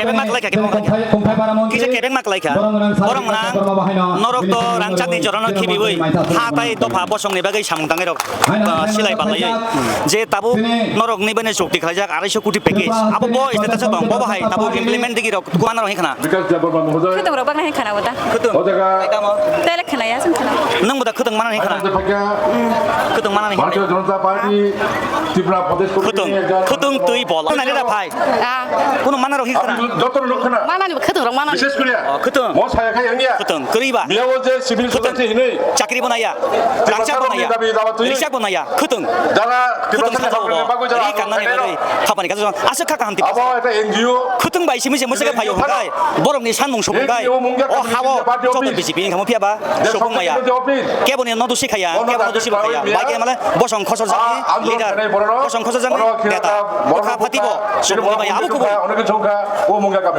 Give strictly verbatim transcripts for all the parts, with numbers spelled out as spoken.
Kebengma khlai kha, kebengma khlai kha. Kisa kebengma khlai kha. Borok mwnang norok to rangchakni jorano khibiwi ha tai dopha bosongni bagwi samung tangnai rok, ah, silai balaiwi. Je tabuk norokni bene chukti khlaijak arai so koti package. Abo bo status o tong, bo bo hai tabuk implement digi rok kuman rok hinkhna. Khwtwng rok baknai hinkhna bo ta. Khwtwng. Tele khna ya sung khna. Nwng bo da khwtwng mana hinkhna. Khwtwng mana hinkhna. Khwtwng, khwtwng twi bol. Nai da phai. Ah. Kuno mana rok hinkhna. Joto rok khna. Mana ni khwtwng rok mana. Bishes koriya. Oh, khwtwng. Mo saya khai angya. Khwtwng, kwrwi ba. Biya o je civil society hinwi. Chakri bo naya. Rangchak bo naya. Riksak bo naya. Khwtwng. Khwtwng sa jabo bo. Ri kanna ni bagwi. Khapani kaisa aswk kha kaham tip. Abo eta N G O. Khwtwng bai simi se mwswk phaio hwnkhe. Borokni sanmung sokong kai. O hao joto B J P ni kamo phiya ba. Sokong maya. Kebo ni nodo sikhaya, kebo nodo sibo khaya. Bai khe male bosong khosor jani leader. Bosong khosor jani neta. Bokha phati bo sokong maya. Abo kubui.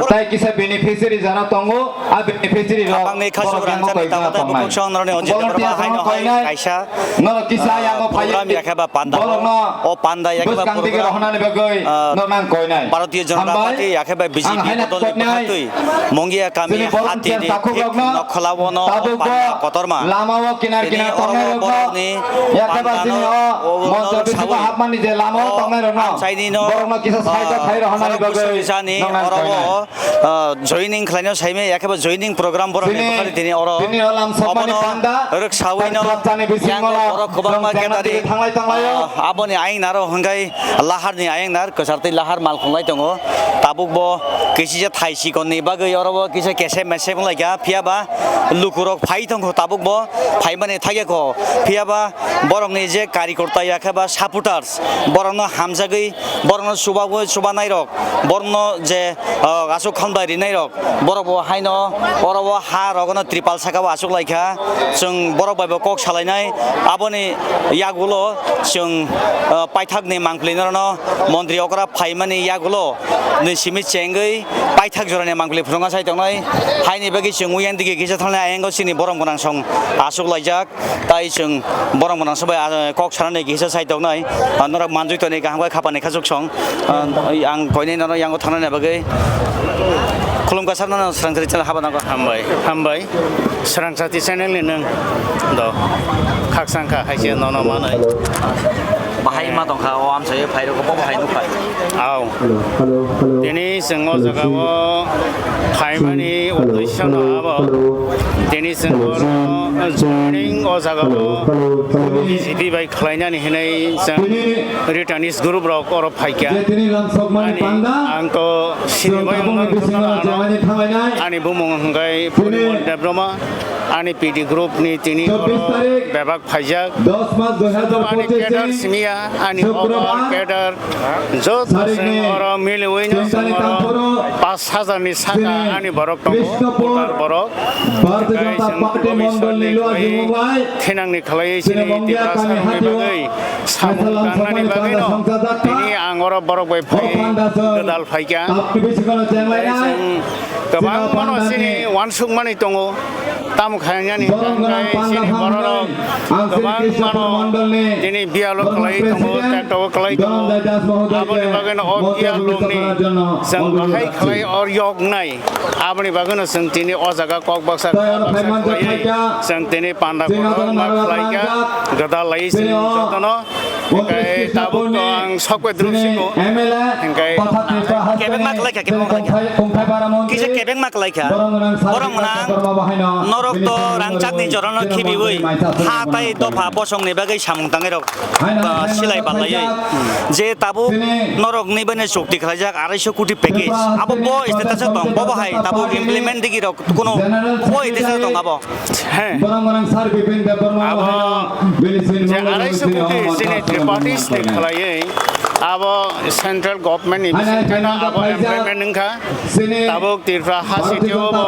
Tai kisa beneficiary jana tongo. A beneficiary rok bangni khasuk borok yang rangchakni koi tamo tei tongnai. Bukhuk song noroni o jindar ba haino hai kaisa, norok kisa ah, yang o phai program yakhe ba panda borok no o panda yakhe ba bwskang dige program, rohonani bagwi ah, nornang koinai. Bharatiya Janata Party yakhe ba B J P bodol ni bwkhatwi Mungia kami hati ni thik nokhola wono o panda kotorma. Lama o kinar kinar tongnai rok no yakhe ba panda sini no o moncho bisingo hapmani je lama o tongnai rok no borok no kisa side o khai rohonani bagwi nornang koinai. Ah, joining khlaino saimai, yakhe bo joining program borok ni bwkhari tini oro. Tini o lamsokmani panda rwksawi no yang borok kwbangma khe tari, ah, aboni ayang naro hwnkhe lahar ni ayang nar kwchar tei lahar mal khonglai tongo. Tabuk bo kisi je thai sikon ni bagwi oro bo kisa kese mese wnglaikha, phiya ba lukurok phai tongkho tabuk bo phaimani thaiya kho, phiya ba borok ni je karikorta yakhe ba supporters borok no hamjagwi borok no chuba chubanai rok. Borokno je, ah, aswk khambai rinai rok, borok bo haino oro o ha rogono tripal saka o aswk lai kha. Chwng borok bai bo kok salainai. Aboni yagulo chwng, ah, paithakni mangpili norokno montri okra phaimani yagulo nwi simi chengwi paithak jorani mangpili phwrwngna sai tongnai. Haini bagwi chwng uyang digi kisa thangnai, ayango chini borom gwnang song aswk laijak. Tai chwng borok mwnang sobai, ah, kok sanani kisa side tongnai, ah, norok manjui toni kaham khe khapani khachuk song, ah, ang koinai nono yango thangnani bagwi khulumkha sir nono Swrangchati channel haba nango. Hambai, hambai. Swrangchati channel ni nwng do khakchang kha hai se nono manwi. Bahai ma tongkha o amchai phairok bo bahai nukha. Au. Tini chwng o jaga o phaimani uddesyo no abo. Tini chwng oro joining o jaga o B J P bai khlainani hinwi chwng Ritanist group rok oro phaikha. Ani ang to sini bai wngna thangna ano. Ani bumung hwnkhe Porimon Debbarma. Ani P D group ni tini oro bebak phaijak. Ani cadre simiya, ani over cadre, joto chwng oro miliwi no chwng oro pash hajar ni saka ani borok tongo, voter borok. Tei chwng bobiswrani bagwi thinangni khlaiwi chini Tiprasa rokni bagwi samung tangnani bagwi no tini ang oro borok bai phai gwdal phaikha. Tei chwng kwbangma no chini uansukmani tongo. Tamo khainani hwnkhe chini bororok kwbangmano tini biyalo khlai tongo, tekto khlai tongo. Aboni bagwino o biyalrokni chwng bahai khlai or yoknai. Aboni bagwino chwng tini o jaga kok baksa khlaiwi chwng tini panda kotor ma khlaikha, gwdal laiwi chwng jotono. Hingkai tabuk to ang sokbai druk siko. Hingkai kebengma khlai kha, kebengma khlai kha. Kisa kebengma khlai kha. Borok mwnang norok to rangchakni jorano khibiwi ha tai dopha bosongni bagwi samung tangnai rok, ah, silai balaiwi. Je tabuk norokni bene chukti khlaijak arai so koti package. Abo bo status o tong, bo bo hai tabuk implement digi rok kuno bo status o tong abo. He. Abo je arai so koti chini tripartite ni khlaiwi abo central government ni bisingtwi no abo implement wngkha. Tabuk Tripura ha sitio bo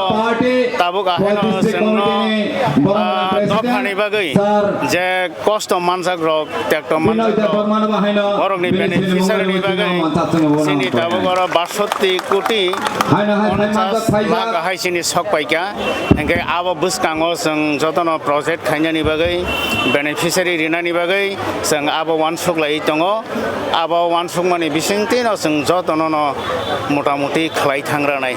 tabuk aheno chwngno, ah, dophani bagwi je kosto manjak rok, tekto manjak rok, borokni beneficiary ni bagwi chini tabuk oro basotti koti ponchas lakh hai chini sok paikha. Hingke abo bwskango chwng jotono project khainani bagwi, beneficiary rinani bagwi chwng abo uansuk laiwi tongo. Abo O uansukmani bisingtwi no chwng jotono no motamuti khlai thangranai.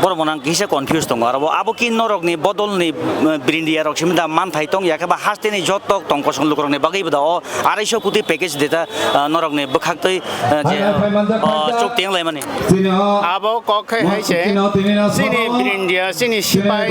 Borok mwnang kisa confuse tongo, aro bo abo ki norokni bodolni, eh, brindia rok simi da manthai tong ya khe ba hasteni joto tong kosong lukurokni bagwi bo da o arai so koti package deta, eh, norokni bwkhaktwi, eh, je, oh, chuk teng laimani. Abo kok khe hai se chini brindia, chini sipai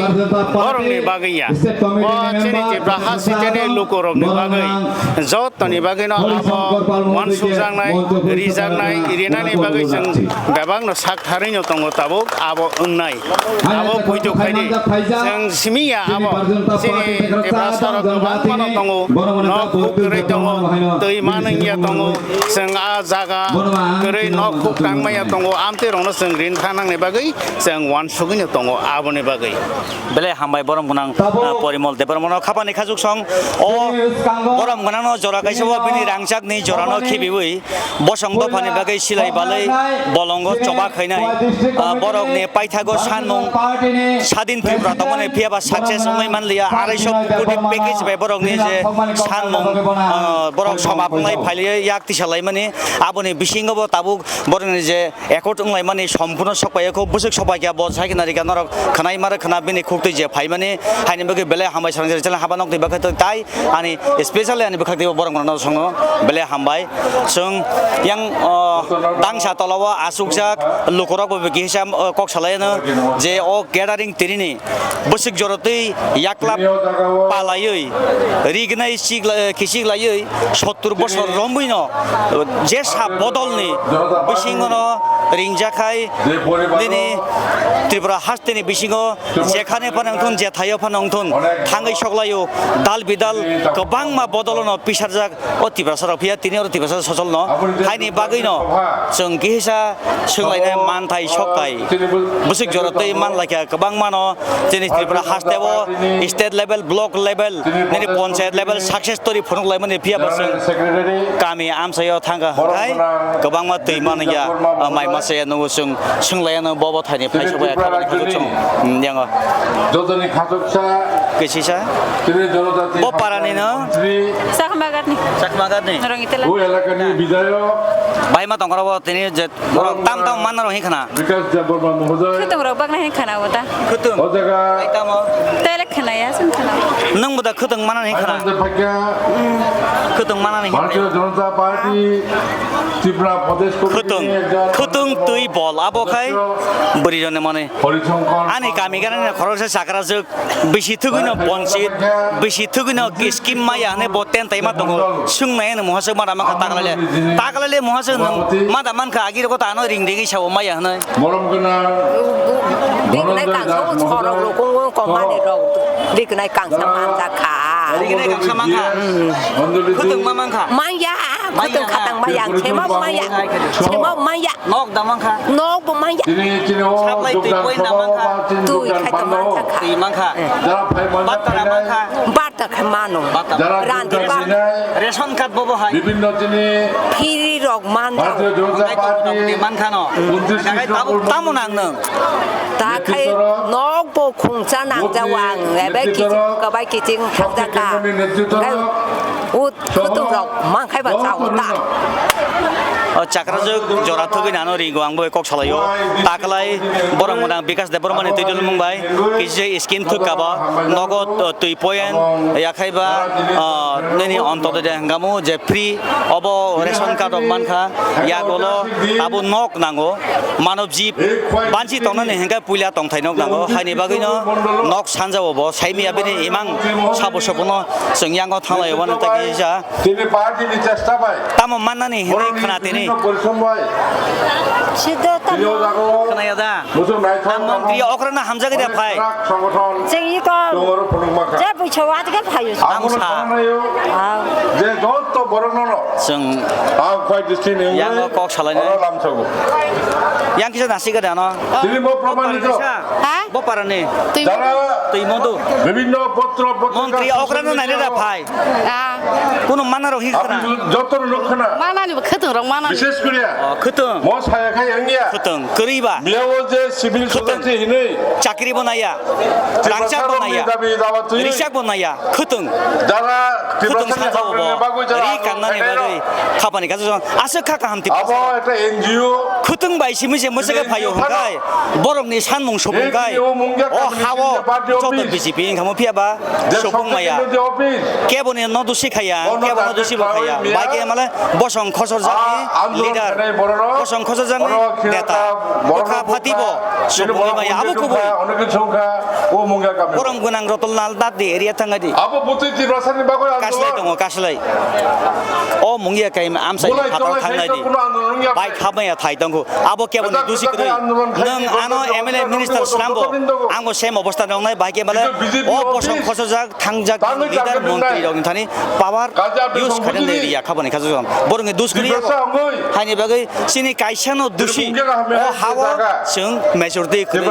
borokni bagwi ya. O chini Tipra ha siteni lukurokni bagwi jotoni bagwino abo uansukjaknai, rijaknai, rinani bagwi chwng bebakno sak tharwino tongo tabuk abo wngnai. Abo poito khaidi chwng simi ya abo chini Tiprasarok kwbangmano tongo, nok huk kwrwi tongo, twi manwngya tongo, chwng a jaga kwrwi nok huk tangmaya tongo, amtwi rokno chwng rin kha nangnai bagwi chwng uansugwino tongo aboni bagwi. Belai hambai borom gwnang, ah, Porimol Debbarmano khapani khajuk song. O borom gwnangno jora kaisa bo bini rangchakni jorano khibiwi bosong dophani bagwi silai balai bolongo choba khainai, ah, borokni paithago sanmung sadin Tripura tongmani phiya ba success wngwi manliya, arai so koti package bai borokni je sanmung, ah, borok somap wnglai phailaiwi yak tisa laimani, aboni bisingo bo tabuk borokni je accord wnglaimani sompurno sokpaiya kho, bwswk sokpaikha bo saikhe narikha norok khwnai mare khwna bini khuktwi je phaimani, haini bagwi belai hambai swrang jani channel haba nokni bagwi tai ani specially ani bwkhak teibo borok rokno songno belai hambai. Chwng yang, o, dangsa tolao achukjak lukurok bo kisa, o, kok salaiano je o gathering tinini bwswk jorotwi yaklap palaiwi, rignai chikla-, kichiklaiwi, sottur bosor romwino jesa bodolni bisingono ringjakhai nini Tripura hasteni bisingo jekhane phano wngthun, jethaio phano wngthun, thangwi soklaio, dal bidal kwbangma bodolono pisarjak. O Tiprasa rok phiya tini oro Tiprasa sosol no haini bagwi no chwng kisa swnglainai manthai sokthai bwswk jora tei manlaikha kwbangma no chini Tripura haste o state level, block level, nini panchayat level success story phunuk laimani phiya bo chwng kami amchaio thangkha hwnkhe kwbangma twi manliya, mai masa ya nugo chwng swnglaia no bobo thaini phai sokya kha chwng yango. Jotoni khachuksa kisisa. Tini Jonojati Bo parani no? Mantri. Chakmagatni. Chakmagatni. Rangitala. O elakani bidhayok. Bai ma tongkora bo tini je borok tam tam manna rok hinkhana. Bikash Debbarma Mohodoy. Khutung rok bakna hinkhana bo ta. Khutung. O jaga. Bai tamo. Tele khana ya sun khana. Nung bo da khutung manna hinkhana. Bai manja phakya. Khutung manna hinkhana. Bharatiya Janata Party Tripura Pradesh Committee Khutung. Ekjon Khutung twi bol abo khai. Sodosyo. Bwrwi rok ni mane. Horishankar Ani Pal. Kami gana ni khoroksa chakra jwk. Bisi thugwino bonchit, bisi thugwino scheme maya hwnwi bo ten taima tongo. Swngnai hwnwi muhaswk mada mankha taklaile. Taklaile muhaswk nwng mada mankha agirok ta ano ring ringwi sao maya hwnwi. Borom gwnang Rignai Dhananjay kangsa Das o sorok Mohoday. Rokong o komani rok. Rignai kangsa manjakha. Rignai kangsa mankha. Anjali Khutwng ma mankha. Maya, khutwng khatang maya, sema maya. Sema maya. Nok da mankha. Nok bo maya. Tini, tini o Saplai twi jogdan point da sabha mankha. O ba tini Twi jogdan khai ta panda o. Mankha. Twi mankha. Jara phai manja Bata da phainai. Mankha. Bata. Jara Randi jogdan ba. Phainai. Ration card bo bo hai. Bibhinno tini Phiri rok man rok. Bharatiya Janata Party Mankha no. Untish Nagai Krishna tabuk Murmu tamo nang nang. Ta khai Netrito rok. Nok bo khungsa nang Modi jawa ang ebe Netrito kiching rok. Kabai kiching Shakti thangja ka. Kendra ni Netrito rok. Ut Khutung rok mangkhai ba cha uta. O chakrajwk jora thugwi nano ringo ang bo kok salaio. Taklai borok mwnang Bikash Debbarmani twi dulmung bai kisa scheme thuk kaba nogo twi point yakhai ba, ah, nini ontodoi de hwngamo je free obo ration card rok mankha yagolo abo nok nango manob jib banchi tongnani hwnkhe puila tongthai nok nango haini bagwino nok sanjao bo saimia bini imang sabo sokono chwng yango thanglai wano tei kisa. Tini party ni chesta bai. Tamo mannani hinwi khna tini. Bibhinno porishrom bai. Siddho tamo. Tini o jaga o khna ya da. Muchung naithok. Ang mantri okra na hamjagwi da phai. Songgothon. Chwng iko. Tongoro phunuk makha. Je buicho wa tike phayo. Ang sa. Ang sa. Je jotto borok nono. Chwng. Ang khwai district ni. Yang kok salainai. Oro lamsogo. Yang kisa nasi gada no. Tini bo pramanito. Ha? Bo parani. Twi. Jara. Twi modu. Bibhinno potro potrika. Mantri okra na nai da phai. Ah. Kuno manarok hinwi khwna. Apni joto rok khwna. Manani bo khwtwng rok manani. Bishes koriya. O, khwtwng. Mo saya khai wngya. Khwtwng, kwrwi ba. Miya o je civil Khwtwng. society hinwi. Chakri bo naya. Rangchak bo naya. Tiprasa rokni dabi dawa twi. Richak bo naya. Khwtwng. Jara Khwtwng Tiprasa ni sajao bo. hamkrai bagwi jara Ri ano kangnani khainai bagwi. rok. Khapani kasu jong. Aswk kha kaham Tiprasa. Abo ekta N G O. Khwtwng bai simi se mwswk khe N G O phaio phano. hwnkhe. Borokni sanmung subung N G O khai. mungya O kamini hao simi party joto office. B J P wngkha mo phiya ba. Subung maya. Keboni no dusi khaya, keboni no dusi bo khaya. Bai khe male bosong khosorjakni leader, bosong khosorjakni neta, bwkha phatibo subungni maya abo kubui. Borom gwnang Rotol Lal Datti area thangadi. Kaslai tongo, kaslai. O mungya kai amsai phataro thangnai di. Bai khabmaya thai tongo. Abo keboni dusi kwrwi. Nwng ano M L A minister swnambo. Ango same obostha nongnai bai khe male o bosong khosojak thangjak leader montri rokni thani power use khaina nai riya khaboni khajak. Borokni dus kwrwi abo. Haini bagwi chini kaisa no dusi o hao chwng majority kwrwi.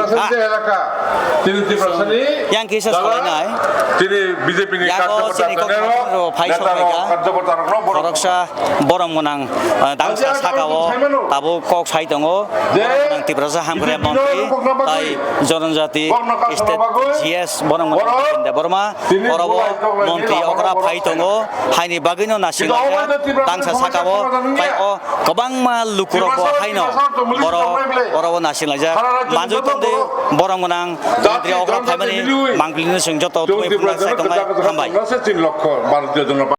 Yang kisa salainai. Yago chini kok phai songkha. Khoroksa Borom gwnang, ah, dangsa sakao tabuk kok sai tongo. Borom gwnang Tiprasa hamkrai montri tai Jonojati state G S Borom gwnang Debbarma. Orobo montri okra phai tongo. Haini bagwino nasingjak dangsa sakao tai o kwbangma lukurokbo haino borok orobo nasingjak. Manjui tongdi Borom gwnang montri okra phaimani mangpilino chwng joto tubui phunuk sai tongnai. Hambai.